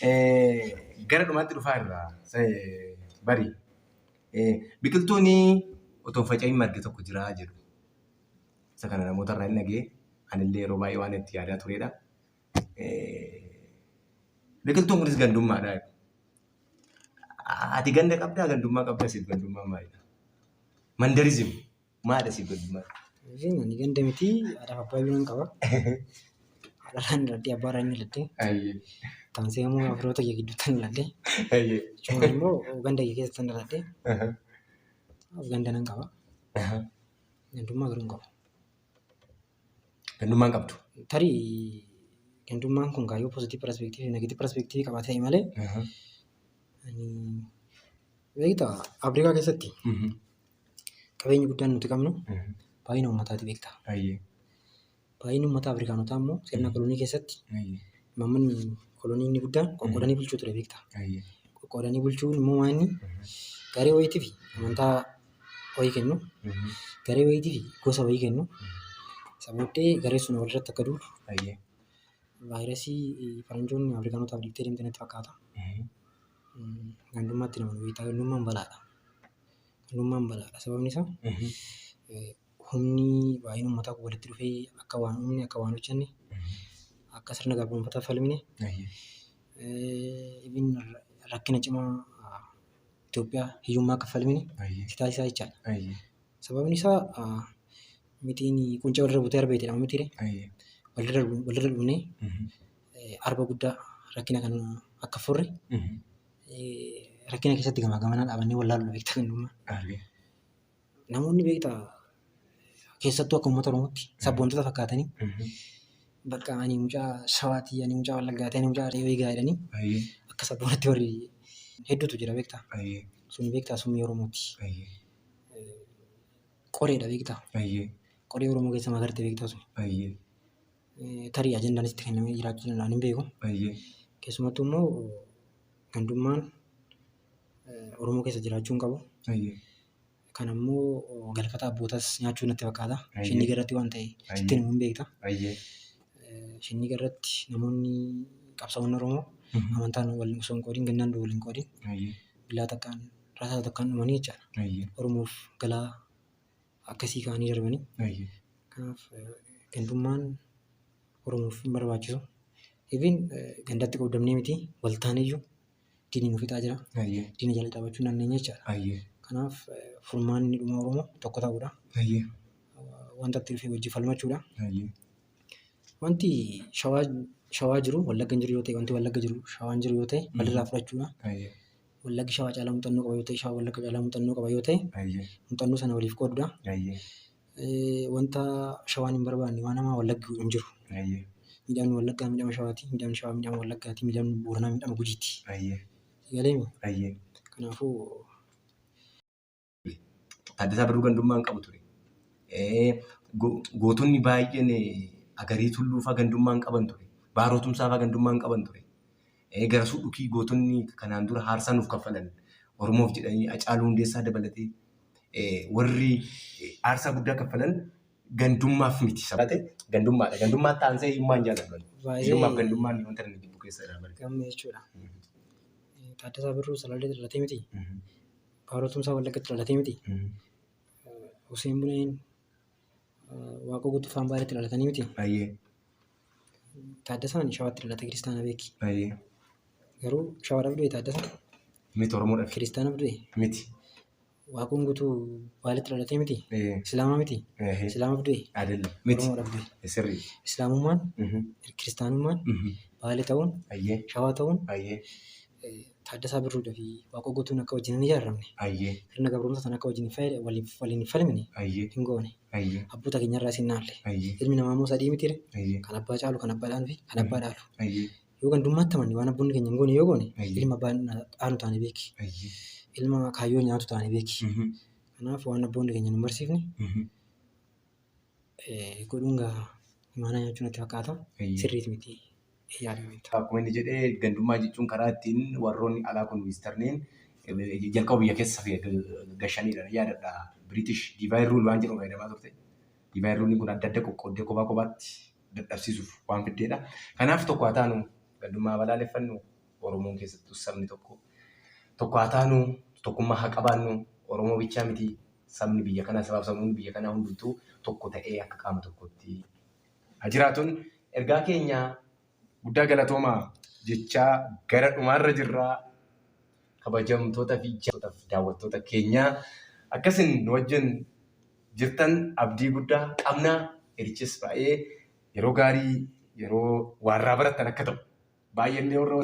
Gara dhumaatti dhufaa irraa bari. Biqiltuun otoo hin faca'iin marge tokko jira jedhu. Isa kana namoota irraa hin dhagee anillee yeroo baay'ee waan itti yaadaa turedha. Biqiltuun kunis gandummaadha. Ati ganda qabdaa, gandummaa qabdaa? Siif gandummaa maalidha? Mandarizim maalidha siif gandummaa? Ani ganda miti, haadhaaf abbaa biroon qaba. Haadharraan dhaladhee, abbaarraan hin dhaladhee. Taansee immoo firoota kee gidduutti hin dhaladhee. Jechuun immoo ganda kee keessatti hin dhaladhee. Ganda nan qaba. Gandummaa garuu hin qabu. Gandummaa hin qabdu. Tarii gandummaan kun kaayyoo positive perspective negative perspective qaba ta'e malee, ani beektaa, Afrikaa keessatti qabeenyi guddaan nuti qabnu baay'ina uummataati, beektaa. Baay'inni uummata Afrikaanotaa immoo sirna kolonii keessatti imaammanni kolonii inni guddaan qoqqoodanii bulchuu ture, beektaa. Qoqqoodanii bulchuun immoo waan inni garee wayiitii fi amantaa wayii kennu, garee wayiitii fi gosa wayii kennu. Isa booddee garee sun walirratti akka duulu vaayirasii faranjoonni Afrikaanotaaf dhiiftee deemte natti fakkaata. Gandummaatti nama beektaa, gandummaan balaadha. Gandummaan balaadha. Sababni isaa humni baay'ina uummataa kun walitti dhufee akka waan uumne, akka waan hojjenne, akka sirna garboomfataa falmine, even rakkina cimaa Itoophiyaa, hiyyummaa akka falmine si taasisaa jechaadha. Sababni isaa mixiin quncee walirra butee arbeeti jedhama mitiire. Walirra dhufnee arba guddaa rakkina kana akka furre, rakkina keessatti gamaa gamanaa dhaabannee wallaaluu, beektaa, gandummaa. Namoonni, beektaa, keessattuu akka uummata Oromootti sabboontota fakkaatanii bakka ani mucaa Shawaatii, ani mucaa Wallaggaatii, ani mucaa Reewee jedhanii akka sabboonatti warri hedduutu jira, beektaa. Sun, beektaa, summii Oromooti. Qoreedha, beektaa. Qoree Oromoo keessa magarte, beektaa, sun. Tarii ajandaan itti kennamee jiraachuu danda'an hin beeku. Keessumattuu immoo gandummaan Oromoo keessa jiraachuu hin qabu. Kan ammoo galfata abbootas nyaachuu natti fakkaata. Shinniga irratti waan ta'e sitti himuu hin beekta. Shinniga irratti namoonni qabsaa'onni Oromoo amantaan wal osoo hin qoodin, gandaan wal hin qoodin, billaa takkaan, rasaasa takkaan dhumanii jechaadha. Oromoof galaa akkasii ka'anii darbanii. Kanaaf gandummaan Oromoof hin barbaachisu. Even gandatti qoodamnee miti, wal taaneyyuu diinni nu fixaa jira. Diina jala dhaabachuu hin dandeenye jechaadha. Kanaaf furmaanni dhuma Oromoo tokko ta'uudha. Wanta itti dhufe wajjin falmachuudha. Wanti Shawaa jiru Wallagga hin jiru yoo ta'e, wanti Wallagga jiru Shawaa hin jiru yoo ta'e, walirraa fudhachuudha. Wallaggi Shawaa caalaa muuxannoo qaba yoo ta'e, Shawaa Wallagga caalaa muuxannoo qaba yoo ta'e, muuxannoo sana waliif qooduudha. Wanta Shawaan hin barbaanne waan hamaa Wallaggi godhu hin jiru. Miidhamni Wallaggaa miidhama Shawaati. Miidhamni Shawaa miidhama Wallaggaati. Miidhamni Booranaa miidhama Gujiiti. Galeemi? Kanaafuu Taaddasaa Birruu gandummaa hin qabu ture. Gootonni baay'een Agarii Tulluu fa'aa gandummaa hin qaban ture. Baaroo Tumsaa fa'aa gandummaa hin qaban ture. Garasuu Dhukii, gootonni kanaan dura aarsaa nuuf kaffalan Oromoof jedhanii, Hacaaluu Hundeessaa dabalatee warri aarsaa guddaa kaffalan gandummaaf miti. Sabate gandummaadha. Gandummaa taansee hiyyummaa hin jaalladhu. Hiyyummaaf gandummaan wanta inni jibbu keessa jira. Gammee jechuudha. Taaddasaa Birruu Salaalee dhalatee miti. Baaroo Tumsaa Wallaggatti dhalatee miti. Hussein Buneen, Waaqoo Guutuu faan Baaleetti dhalatanii miti. Taaddasaan Shawaatti dhalate, Kiristaana, beeki. Garuu Shawaadhaaf du'e Taaddasaan? Miti, Oromoodhaaf. Kiristaanaaf du'e? Miti. Waaqoon Guutuu Baaleetti dhalatee miti. Islaamaa miti. Islaamaaf du'e? Adalla. Miti. Oromoodhaaf du'e. Sirrii. Islaamummaan, Kiristaanummaan, Baalee ta'uun, Shawaa ta'uun, Taaddasaa Birruudhaa fi Waaqoo Guutuun akka wajjin hin ijaaramne, sirna gabroomsa sana akka wajjin waliin hin falmine hin goone. Abboota keenyarraa isin naalle. Ilmi namaa immoo sadii mitiire? Kan abbaa caalu, kan abbaa dhaanu fi kan abbaa dhaalu. Yoo gandummaatti amanne, waan abboonni keenya hin goone yoo goone, ilma abbaa dhaanu taane, beeki. Ilma kaayyoo nyaatu taane, beeki. Kanaaf waan abboonni keenya nu barsiifne godhuun gaa imaanaa nyaachuu natti fakkaata. Sirriit miti yaadame. Akkuma inni jedhee, gandummaa jechuun karaa ittiin warroonni alaa kun, westerniin, jalqaba biyya keessa gashanidha. Yaadadha. British divide rule waan jedhamu fayyadamaa turte. Divide rule kun adda adda qoqqooddee kophaa kophaatti dadhabsiisuuf waan fiddeedha. Kanaaf tokko haa taanu, gandummaa balaaleffannu. Oromoon keessattuu sabni tokko tokko haa taanu, tokkummaa haa qabaannu. Oromoo bichaa miti, sabni biyya kanaa, sabaaf sabni biyya kanaa hundumtuu tokko ta'ee akka qaama tokkotti haa jiraatuun ergaa keenya. Guddaa galatoomaa jechaa gara dhumaarra jirraa. Kabajamtoota fi daawwattoota keenyaa, akkasin nu wajjin jirtan abdii guddaa qabna. Hirichis baay'ee yeroo gaarii, yeroo waarraa barattan akka ta'u baay'een warra